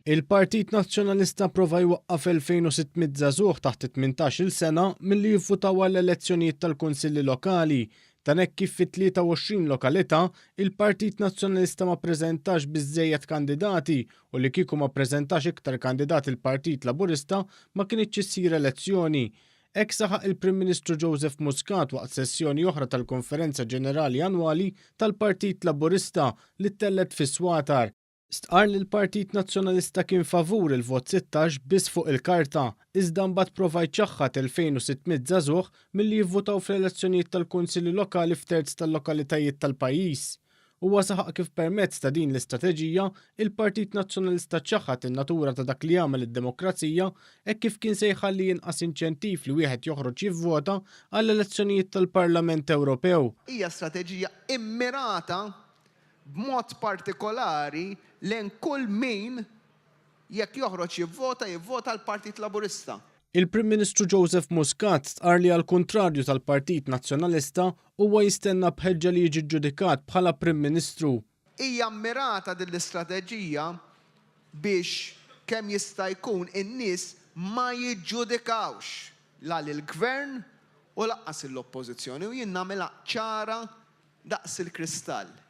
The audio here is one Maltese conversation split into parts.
Il-Partit Nazzjonalista prova jwaqqaf 2,600 żagħżugħ taħt it-18-il sena milli jivvutaw għall-elezzjonijiet tal-Kunsilli Lokali. Dan hekk kif fi 23 lokalità, il-Partit Nazzjonalista ma ppreżentax biżżejjed kandidati u li kieku ma ppreżentax iktar kandidati l-Partit Laburista ma kinitx issir elezzjoni. Hekk saħaq il-Prim Ministru Joseph Muscat waqt sessjoni oħra tal-Konferenza Ġenerali Annwali tal-Partit Laburista li ttellgħet fis-Swatar. Stqarr li l-Partit Nazzjonalista kien favur il-vot 16 biss fuq il-karta, iżda mbagħad prova jċaħħad 2,600 żagħżugħ milli jivvutaw fl-elezzjonijiet tal-Kunsilli Lokali f'terz tal-lokalitajiet tal-pajjiż. Huwa saħaq kif permezz ta' din l-istrateġija, il-Partit Nazzjonalista ċaħad in-natura ta' dak li jagħmel id-demokrazija hekk kif kien se jħalli inqas inċentiv li wieħed joħroġ jivvota għall-elezzjonijiet tal-Parlament Ewropew. Hija strateġija immirata b'mod partikolari lejn kull min jekk joħroġ jivvota, jivvota għall-Partit Laburista. Il-Prim Ministru Joseph Muscat stqarr li għall-kuntrarju tal-Partit Nazzjonalista, huwa jistenna b'ħeġġa li jiġi ġġudikat bħala Prim Ministru. Hija mmirata din l-istrateġija biex kemm jista' jkun in-nies ma jiġġudikawx la lill-Gvern u lanqas lill-Oppożizzjoni u jien nagħmilha ċara daqs il-kristall.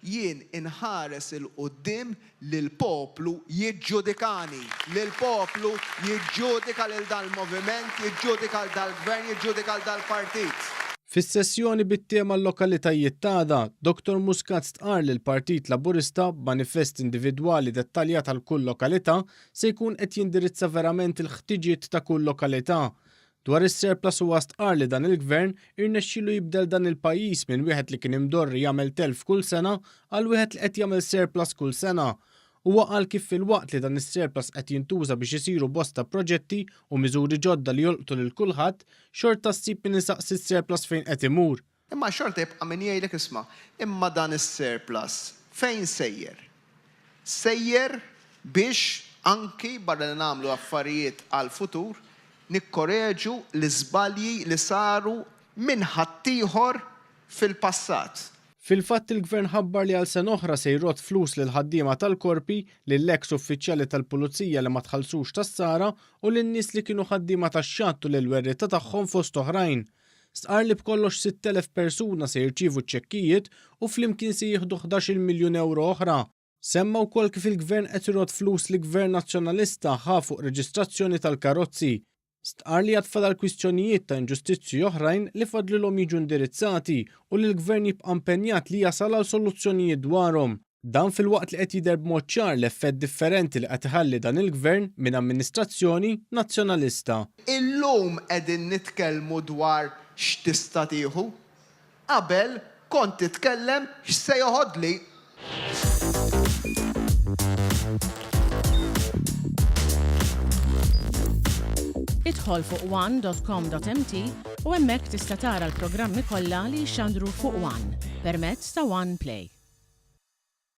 Jien inħares 'il quddiem li l-poplu jiġġudikani, li l-poplu jiġġudika lil dal-moviment, jiġġudika 'l dal-Gvern, jiġġudika 'l dal-partit. Fis-sessjoni bit-tema L-Lokalitajiet t'Għada, Dottor Muscat stqarr li l-Partit Laburista, b'manifest individwali dettaljat għal kull lokalità, se jkun qed jindirizza verament il-ħtiġiet ta' kull lokalità. Dwar is-surplus huwa stqarr li dan il-Gvern irnexxielu jibdel dan il-pajjiż minn wieħed li kien imdorri jagħmel telf kull sena għal wieħed li qed jagħmel surplus kull sena. Huwa qal kif filwaqt li dan is-surplus qed jintuża biex isiru bosta proġetti u miżuri ġodda li jolqtu lil kulħadd, xorta ssib min isaqsi s-surplus fejn qed imur. Imma xorta jibqa' min jgħidlek isma', imma dan is-surplus fejn sejjer? Sejjer biex anki barra li nagħmlu affarijiet għall-futur, nikkoreġu l-iżbalji li saru minn ħaddieħor fil-passat. Fil-fatt il-Gvern ħabbar li għal sena oħra se jrodd flus lill-ħaddiema tal-korpi, lill-eks uffiċjali tal-pulizija li ma tħallsux tas-sara u lin-nies li kienu ħaddiema tax-xatt u lill-werrieta tagħhom fost oħrajn. Stqarr li b'kollox 6,000 persuna se jirċievu ċ-ċekkijiet u flimkien se jieħdu 11-il miljun ewro oħra. Semma wkoll kif il-Gvern qed irodd flus li Gvern Nazzjonalista ħa fuq reġistrazzjoni tal-karozzi. Stqarr li għad fadal kwistjonijiet ta' inġustizzji oħrajn li fadlilhom jiġu indirizzati u li l-Gvern jibqa' impenjat li jasal għal soluzzjonijiet dwarhom. Dan filwaqt li qed jidher b'mod ċar l-effett differenti li qed iħalli dan il-Gvern minn amministrazzjoni Nazzjonalista. Illum qegħdin nitkellmu dwar x'tista' tieħu. Qabel kont titkellem x'se joħodli. Idħol fuq one.com.mt u hemmhekk tista' tara l-programmi kollha li jixxandru fuq One permezz ta' One Play.